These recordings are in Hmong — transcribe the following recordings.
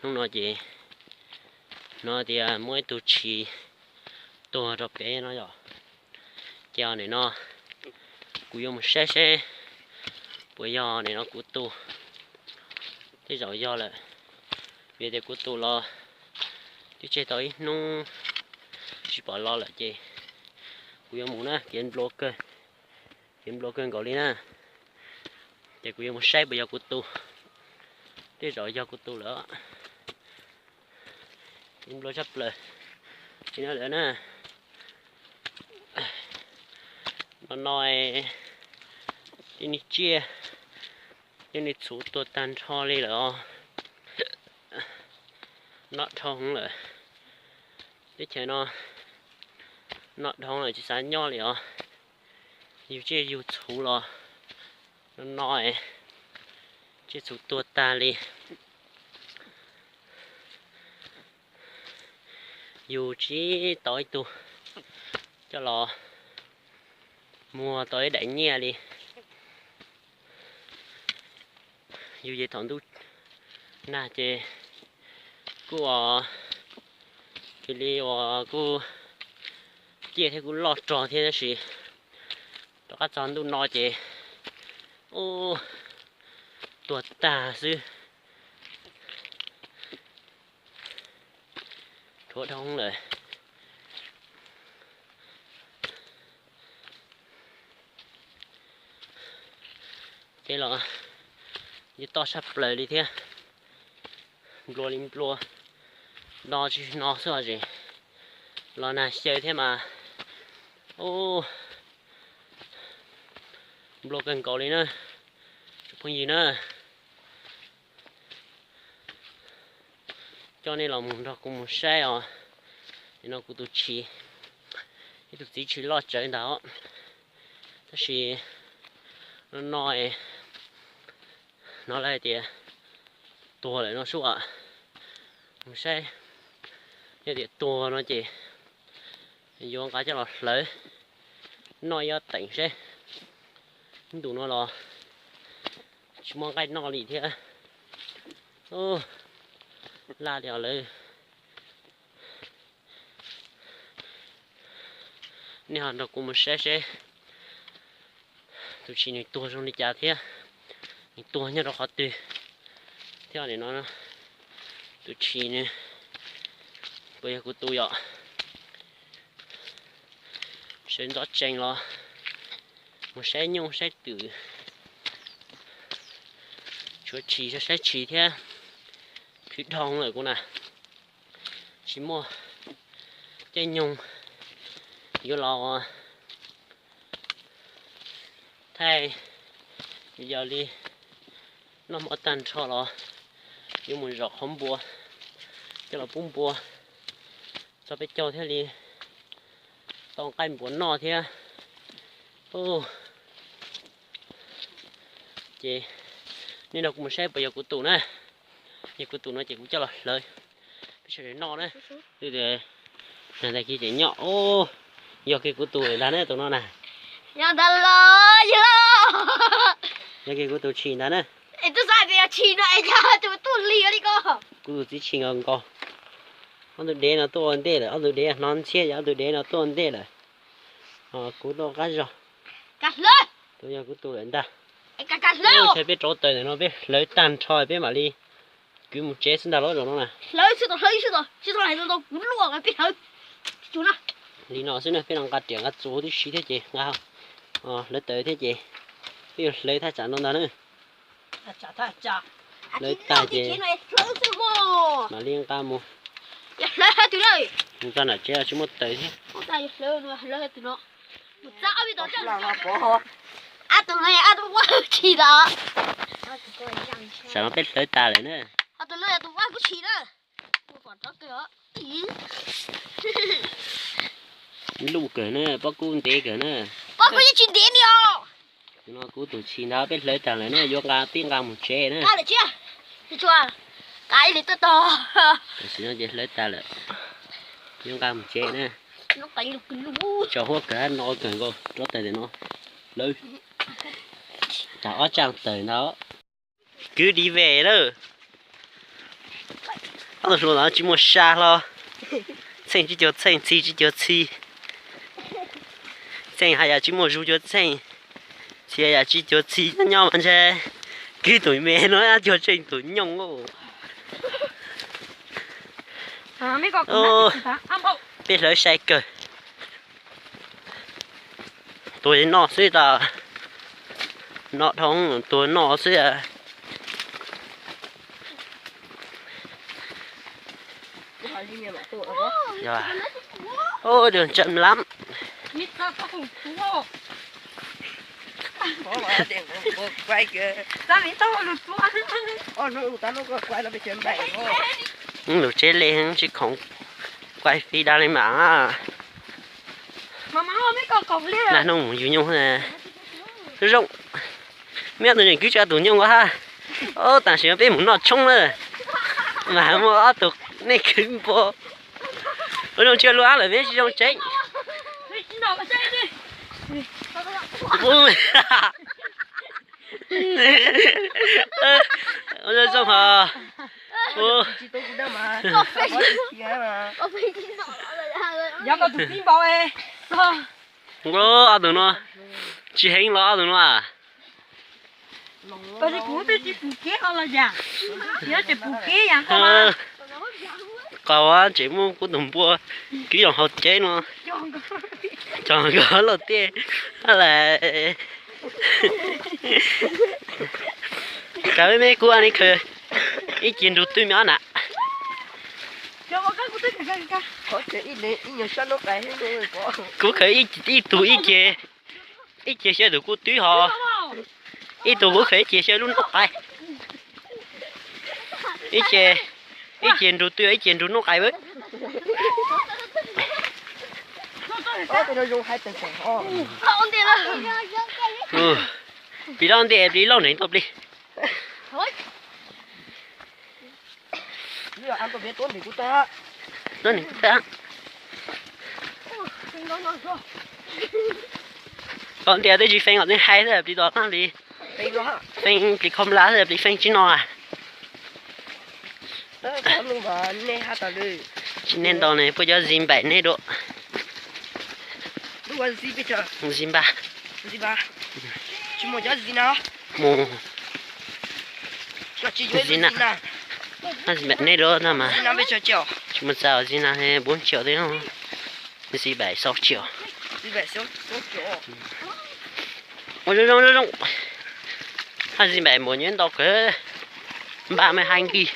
Hnub no ces hnov tias muaj ib tug tshis tuag rau pem no yom. Ces nim no kuv yuav mus saib seb puas yog nim no kuv tus. Tej zaum yog lawm, vim tias kuv tus los twb tseg tau ib hnub tsis pom los lawm ces kuv yuav mus na, kev nplua kawg, kev nplua kawg nkaus li na. Ces kuv yuav mus saib puas yog kuv tus. Tej zaum yog kuv tus lawm, kev nplua tshaj plaws li no lawm na. No no tej niag tsiaj, tej niag txhuv tuag tag nrho li lawm os. Noj dhau hwv lawm. Teb chaws no noj dhau lawm tsis xav nyob li os. Yug tsiaj yug txhuv los no no, tsiaj txhuv tuag tag li. Yug tsis tau ib tug coj los muag tau ib daim nyiaj li. Yug ces thaum ntuj nag ces kuj ua, cia li ua kuj ciaj thiab kuj loj rog thiab tab sis rov qab txog ntuj no ces ub, tuag tag xwb. Rhuav dhau lawm. Ces los yeej toj saj plaws li thiab. Nplua li nplua, no tsis no xwb os, los nag xyaw thiab mas. Ub, nplua kawg nkaus li na, tsoom phooj ywg na. Coj nej los mus nrog kuv mus saib os. Nim no kuv tus tshis, ib tug txiv tshis loj tsawv ntag os. Tab sis no no hnov lawv hais tias tuag lawm no sub. Mus saib, yog tias tuag no ces yuav nqa coj los hlawv noj ib ob teem seb. Ntu no los tsis muaj nqaij noj li thiab. Laj li os lawv. Nej ho nrog kuv mus saib seb tus tshis nws tuag zoo li cas thiab nws tuag nyob rau qhov twg thiab. Nim no tus tshis nws puas yog kuv tus yom. Sawv ntxov tsees los mus saib nyuj saib twm, tshuav tshis saib tshis thiab. Khwv dhau lawm kuv na, tsis muaj caij nyoog yuav los thaij. Yog li noj hmo tag nrho los yuav mus zom qhov npua coj los pub npua txog peb caug thiaj li tau nqaij npua noj thiab. Ces nej nrog kuv mus saib puas yog kuv tus na. Yog kuv tus no ces kuv coj los hlawv peb sawv daws noj na. Nag tag kis ces nyob, yog kiag kuv tus ntag na tus no na. Yog ntag los yog. Yog kiag kuv tus tshis ntag na. Es twb xav tias yog tshis no es yog tus tuaj li li ko. Kuv tus txiv tshis nkaus nkaus. Ob tug dev no tuaj ua ntej lawm, ob tug dev hnov ntxhiab, yog ob tug dev no tuaj ua ntej lawm. Kuv tuaj qab zog. Tus yog kuv tus lawm ntag. Ntshai peb rauv taws ntawm no peb hlawv tag nrho peb mam li kwv mus tsev xwb ntag los zaum no na. Li no xwb na, peb no nqa riam nqa txuas huv tib si thiab ces nqa hlawv taws thiab ces peb yuav hlawv thaj tsam no ntag na. Hlawv tag ces mam li nqa mus. Mus txog nram tsev tsis muaj taws thiab. Tsam no peb hlawv tas lawm na. Luj kawg na, pob kub ntev kawg na. Pob kub yeej tsis ntev ni os. Tus no kuv tus tshis ntag, peb hlawv tag lawm na, yuav nqa tib nqa mus tsev na. Tam sim no ces hlawv tag lawm, yuav nqa mus tsev na. Tsaus huab kawg no kawg nkaus rauv taws ntawm no. Hlawv tag ob tsaaj taws ntag. Kwv di ve lawm. Ob tug hluas no tsis muaj sa hlo, txheej tsis cuag txheej, txhij tsis cuag txhij. Txheej haj yam tsis muaj zug cuag txheej, txhij yam tsis cuag txhij, nyob nyob mas ntshe kwv tus me no cuag tseej tus nyooj. Peb hlawv sai kawg. Tuag noj xwb tas, noj dhau tuag noj xwb. Ntsa lab. Lub tsev li tsis khoom kuaj fij dab li mas. Nag hnub mus yug nyooj zoo. Meb ob tug tseem kwv tsis tau tus nyooj hab. Ob, tam sim no peb mus noj tshoob na, mas muaj ob tug nej khwv npua. Ua zoo tsis ua lub ab lawm peb tsis zoo tseeb. Ua zoo zoo hos. Ob tug no tsis heev los ob tug no. Qau tseem muab kuv tus npua kwv zoo hauv cev no. Cog nkawd lauj tiaj. Kav meb kuv ne khaws ib ce nrug twb me ob nam. Kuv khaws ib tug ib ce, ib ce xyaw tus kuj twb hos, ib tug kuv khaws ib ce xyaw lub noob qai. Ib ce, ib ce nrug twb, ib ce nrug noob qai. Plis loj nti, plis loj nreeg tau plis. Tau ntias twb tsis feeb os, twb hais xwb plis tos tag li. Feeb plis kho nplas xwb plis feeb tsis no. Tsis neb ntau ne, puab cov zis npaim neb dua. Zis npab. Mus zis na, zis npaim neb dua no mas. Tsis muaj txaj zis na, bốn triệu twb, zis npaim sáu triệu. Ua zoo zoo zoo zoo. Haj zis npaim npaum nyuaj ntau kawg, npaj mas hais nkig.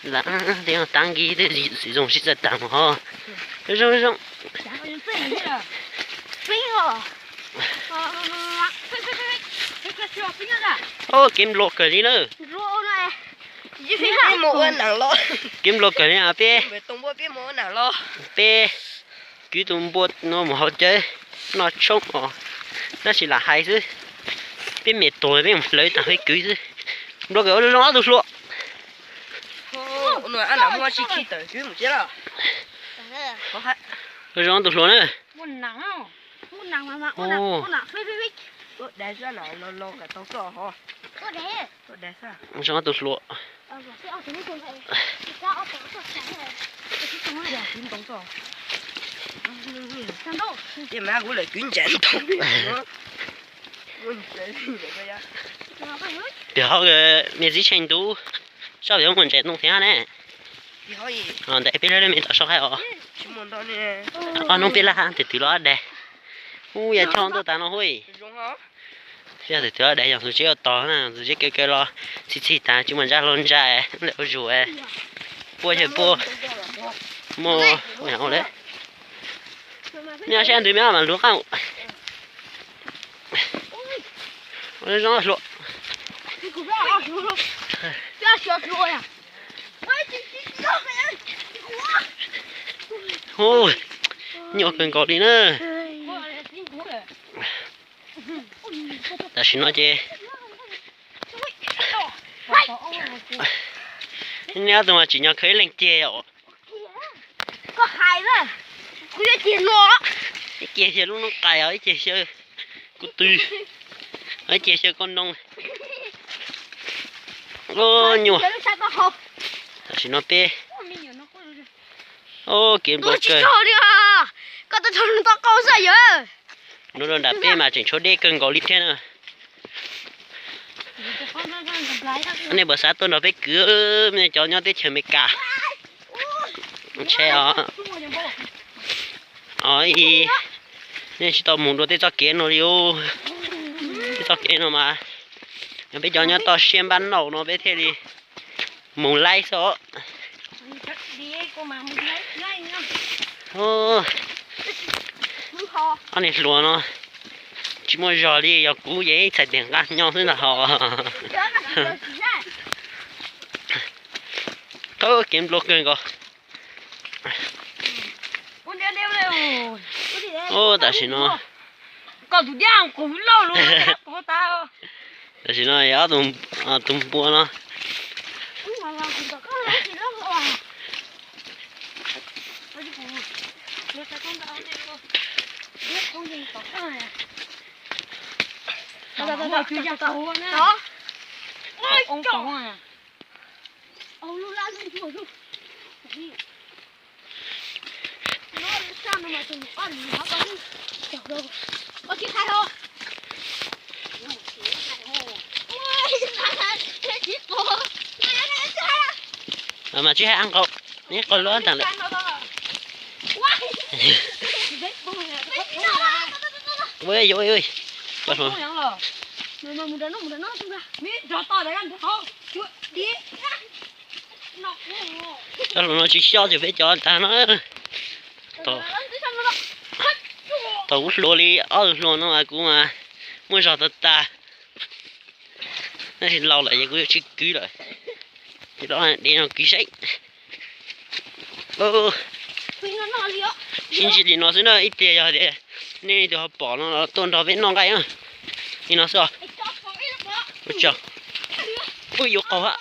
Lam teb tav nkig twb xwm zoo sib txawj tag mus hos. Zoo zoo. Kev nplua kawg li na. Kev nplua kawg li peb, peb kwv tus npua no mus hauv cawv noj tshoob os, tab sis lam hais xwb. Peb me tuag peb mus hlawv tag peb kwv xwb. Nplua kawg, ua zoo zoo ob tug hluas. Ua zoo ob tug hluas na. Zoo ob tug hluas. Tias hov me txiv tsheej ntub, sab yuav muaj ntses ntoo thiab ne. Ntawm peb lawv me tom sab hais os. Ob hnub peb lab hab tus twg los ob daig. Ub, yog choj ntuj tas no hu. Yog tus twg ob daig yog tus tsev ua tog na, tus tsev kaw kaw los txhij txhij tas tsis muaj ntsa hlau ntsa lawm ua zuj puab xyaw puab. Muaj ua lawm. Nyob sab ntawd me ob mas luag qab. Zoo hluas. Hu, nyuaj kawg nkaus li na. Tam sim no ces neb ob tug mas tsim nyog khaws ib leeg ceg os. Ib ceg xyaw lub noob qais os, ib ceg xyaw kuv tw, ib ceg xyaw koj noo. Nyuaj. Tam sim no peb, o, kev npau kawg. Koj tau tau qaub xwb yog. Nuv rau nram peb mas tseem tshuav dej kawg nkaus li thiab na. Nej puas xav tuaj nrog peb kwv, nej cov nyob teb chaws Amelikas? Ntshe os. Nej tsis tau mus dua tej txoj kev no li. Tej txoj kev no mas yog peb cov nyob toj siab npab nauj no peb thiaj li mus laib xwb os. Ob niag hluas no tsis muaj zog li, yog kuv ces ib txhais tes nqa nyo xwb ntag hos. Qhov kev npau kawg nkaus. Tam sim no, tam sim no ob tug, tus npua no. Mas tsis hais nqaus, neb qau lub tag lawm. Cov hluas no tsis xyob ces peb cov ntag no. Thaum kuv hluas li ob tug hluas no mas kuv mas muaj zog tag tag. Tab sis laus lawm ces kuv yuav tsis kwv lawm. Ces los de no kwv saib. Sib ntsib li no xwb na, ib pliag yog tias nej leej twg ho pom no los tuaj nrog peb noj nqaij na. Li no xwb os. Ua tsaug. Ub, yuav qaug hab.